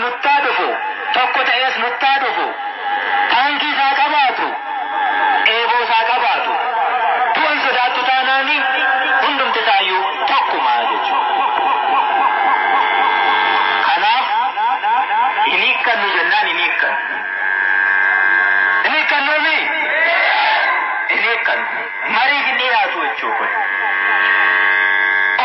nuttaa dhufu, tokko ta'ees nuttaa dhufu, taankii isaa qabaatu, eeboo isaa qabaatu, du'an sodaattu taanaani hundumti isaayyuu tokkumaa jechuudha. Kanaaf hin hiikkannu jennaan hin hiikkannu. Hin hiikkannuumi? Hin hiikkannu. Mariif hin dhiyaatu jechuu kun.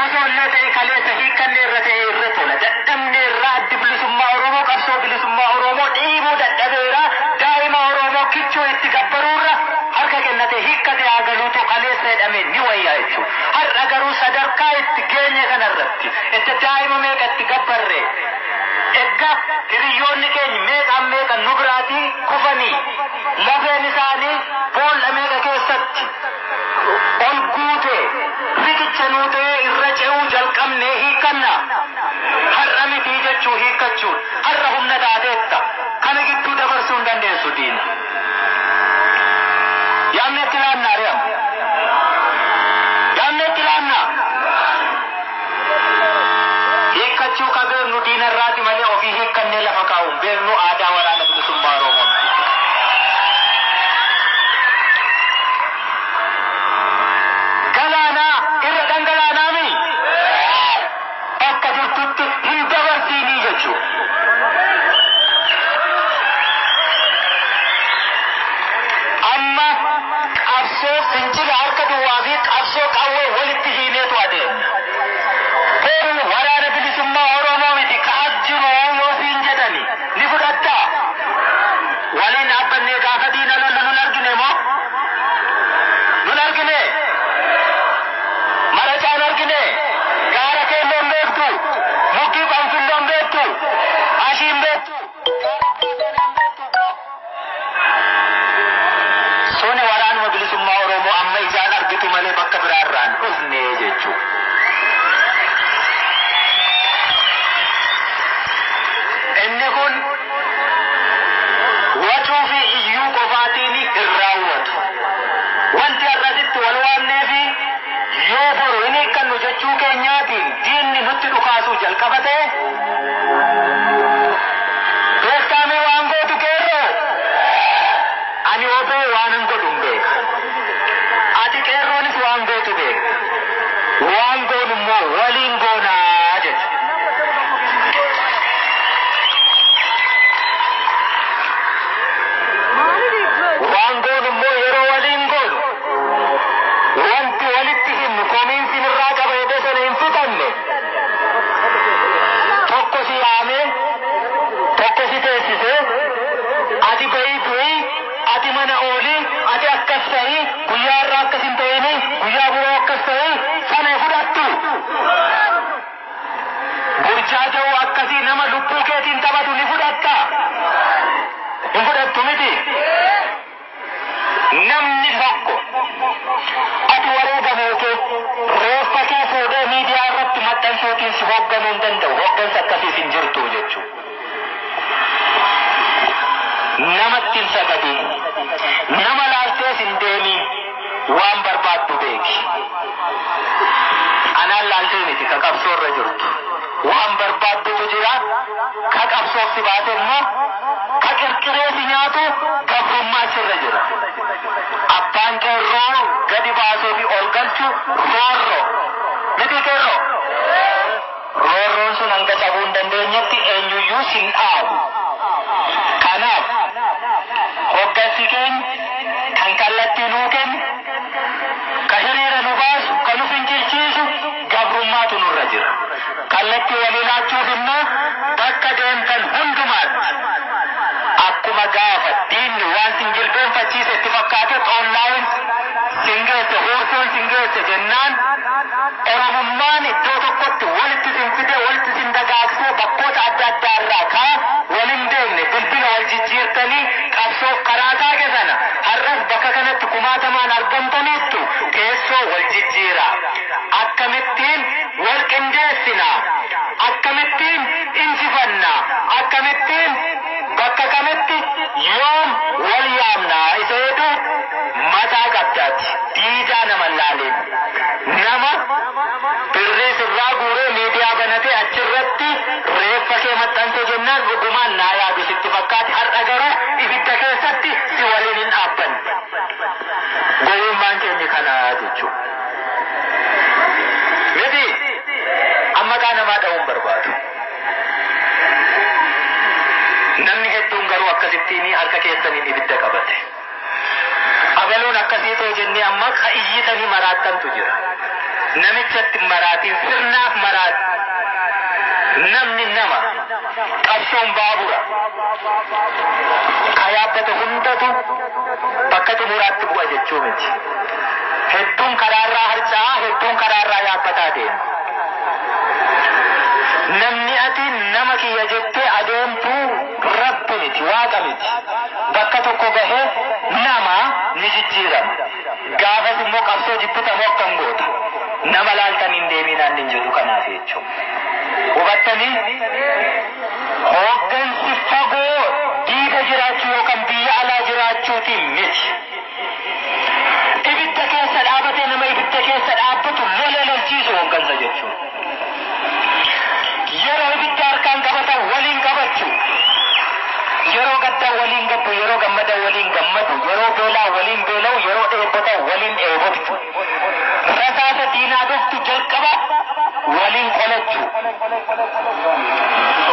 Osoo illee ta'e kaleessa hiikkanne irra ta'e irra tola. Dadhabne irraa addi bilisummaa Oromoo qabsoo bilisummaa Oromoo dhiibuu dadhabeera. Daa'ima Oromoo kichuu itti gabbaruurra harka kennate hiikkate haa galuutu kaleessa jedhame ni wayyaa jechuudha. Har'a garuu sadarkaa itti geenye kanarratti edda daa'ima meeqa itti gabbarre, edda hiriyyoonni keenya meeqaan meeqa nu biraatii kufanii lafeen isaanii boolla meeqa keessatti ol guute riqicha nuu ta'ee irra ce'uu jalqabnee hiikkanna. Har'a mitii jechuu hiikkachuun har'a humna taateetta kana gidduu dabarsuu hin dandeessu diina. Yaamne itti laannaa ari'amu. Yaamne itti laannaa. Hiikkachuu ka beeknu diina irraati malee ofii hiikkannee lafa kaa'uun beeknu aadaa waraana bilisummaa Oromoo miti. Galaanaa irra dhangalaanaami bakka jirtutti hin dabarsiinii jechuudha. Amma qabsoo fincila harka duwwaa fi qabsoo qawwee walitti hiineetu adeemna. Boru waraana bilisummaa Oromoo miti ka'as jiru yoo siin jedhani ni fudhattaa? Waliin dhaabbannee gaafa diina lollu nun argine moo? Nun argine? Maracaan argine? Gaara keelloon beektu? Mukkii qanfilloon beektu? Ashiin beektu? Suni waraanuma bilisummaa Oromoo amma ijaan argitu malee bakka biraarraan dhufne jechuudha. Inni kun wacuu fi iyyuu qofaatiin hin raawwatu. Wanti har'asitti wal waamnee fi yoo boru hin hiikkannu jechuu keenyaatiin diinni nutti dhukaasuu jalqaba ta'e beektaamee waan gootu qeerroo ani obee waan hin godhu hin beeka. Ati qeerroonis waan gootu beekta. Waan goonu immoo waliin goonaa jechuudha. Waan goonu immoo yeroo waliin goonu wanti walitti himnu komiin sinirraa qaba jedhee sana hin fixanne tokko si yaamee tokko si teessisee ati bahii du'ii ati mana oolii ati akkas ta'ii guyyaa irraa akkas hin ta'inii guyyaa biroo akkas ta'ii sana fudhattu. Burjaaja'uu akkasii nama lubbuu keetiin taphatu ni fudhatta. Hin fudhattu miti. Namni tokko ati wareegamuu kee reeffa kee fuudhee miidiyaa irratti maxxansuutiin si hoogganuu hin danda'u. Hooggansa akkasiis hin jirtu jechuudha. Namatti hin sagadin. Nama laaltees hin deemin. Waan barbaaddu beeki. Anaan laaltee miti ka qabsoo irra jirtu. Waan barbaaddutu jira. Ka qabsoof si baase immoo ka qirqiree si nyaatu gabrummaa sirra jira. Abbaan qeerroo gadi baasuu fi ol galchu roorroo. Miti qeerroo? Roorroon sun hanga cabuu hin dandeenyetti eenyuyyuu sin dhaabu. Kanaaf hoggansi keenya kan kallattii nuu kennu, ka hiriira nu baasu, ka nu fincilchiisu gabrummaatu nurra jira. Kallattii walii laachuuf immoo bakka deemtan hundumaatti akkuma gaafa diinni waan sin jilbeenfachiise itti fakkaate xoollaayin sin geesse huursoon sin geesse jennaan Oromummaan iddoo tokkotti walitti sin fide walitti sin dagaagsee bakkoota adda addaa irraa kaa wal hin beekne bilbila wal jijjiirtanii qabsoof karaa taage sana har'as bakka kanatti kumaatamaan argamtaniittu teessoo wal jijjiiraa. Akkamittiin wal qindeessinaa? Akkamittiin injifannaa? Akkamittiin bakka kamitti yoom wal yaamnaa? Isa jedhu mataa qabdaati. Diidaa nama hin laalin. Nama birrii sirraa guuree miidiyaa banatee achirratti asitti reeffa kee maxxanse jennaan dhugumaan naa yaadu sitti fakkaate. Har'a garuu ibidda keessatti si waliin hin dhaabbanne. Gowwummaan keenya kanaa jechuudha. Miti amma kaa namaa dha'uun barbaadu. Namni hedduun garuu akkasittiin harka keessaniin ibidda qabate. Abaluun akkasii ta'e jennee amma ka iyyitanii maraattantu jira. Namichatti maraatiin sirnaaf maraat. Namni nama qabsoon baabura. Ka yaabbate hundatu bakka xumuraatti bu'a jechuu miti. Hedduun karaarraa harca'aa, hedduun karaarraa yaabbataa deema. Namni ati nama kiyya jettee adeemtu rabbi miti, waaqa miti. Bakka tokko gahee nama ni jijjiirama. Gaafas immoo qabsoo jibbitamoo akkam goota? Nama laaltan hin deeminaan hin jedhu kanaaf jechuudha. Hubattanii hooggansi fagoo diida jiraachuu yookaan biyya alaa jiraachuutiin miti. Ibidda keessa dhaabatee nama ibidda keessa dhaabbatu lolee lolchiisu hooggansa jechuudha. Yeroo ibidda harkaan qabatan waliin qabachuu. Yeroo gaddaa waliin gaddu, yeroo gammadan waliin gammadu, yeroo beelaa waliin beela'u, yeroo dheebotan waliin dheebotu. Rasaasa diinaa dhuftu jalqaba waliin qolachuu.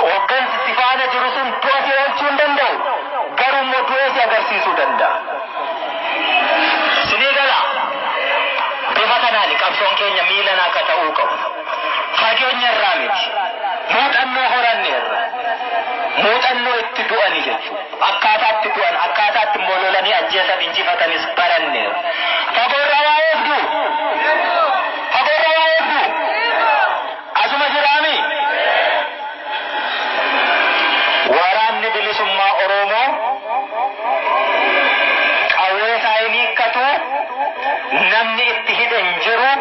Hooggansi si faana jiru sun du'a si oolchuu hin danda'u. Garuu immoo du'ee si agarsiisuu danda'a. Sinii gala. Bifa kanaan qabsoon keenya miilan akka ta'uu qabu. Fageenya irraa miti. Muuxannoo horanneerra. Muuxannoo itti du'ani jechuudha. Akkaataa itti du'an, akkaataa itti immoo lolanii ajjeesan injifatanis baranneerra. Fagoorraa waa eegdu. Fagoorraa waa eegdu. Asuma jiraami. Waraanni bilisummaa Oromoo qawwee isaa hin hiikkatu, namni itti hidhe hin jiru,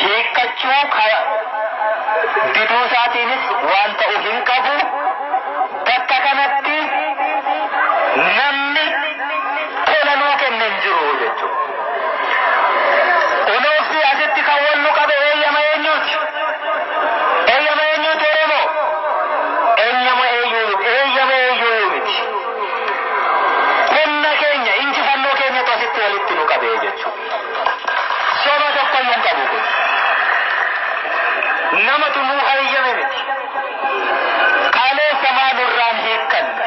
hiikkachuu diduu isaatiinis waan ta'u hin qabu. Bakka kanatti namni tola nuu kenne hin jiru jechuudha. Kunuunsi asitti kan wal nu qabe eeyyama eenyuuti? Eeyyama eenyuuti Oromoo? Eeyyama eenyuu eeyyama eenyuu miti. Humna keenya injifannoo keenyatu asitti walitti nu qabe jechuudha. Soba tokko iyyuu hin qabu kun. Namatu nuu hayyame miti. Kaleessa maa nurraan hiikkanne?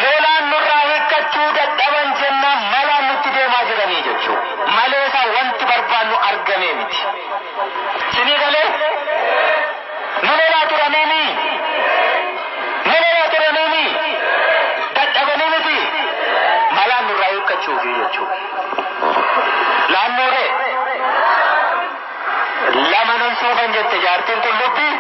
Lolaan nurraa hiikkachuu dadhaban jennaan malaan nutti deemaa jiranii jechuudha. Maleessa wanti barbaannu argamee miti. Sinii galee? Nu lolaa turaniini? Nu lolaa turaniini? Dadhabanii miti? Malaan nurraa hiikkachuufi jechuudha. Laannooree? Lama nan suufan jette jaartiin qullubbii.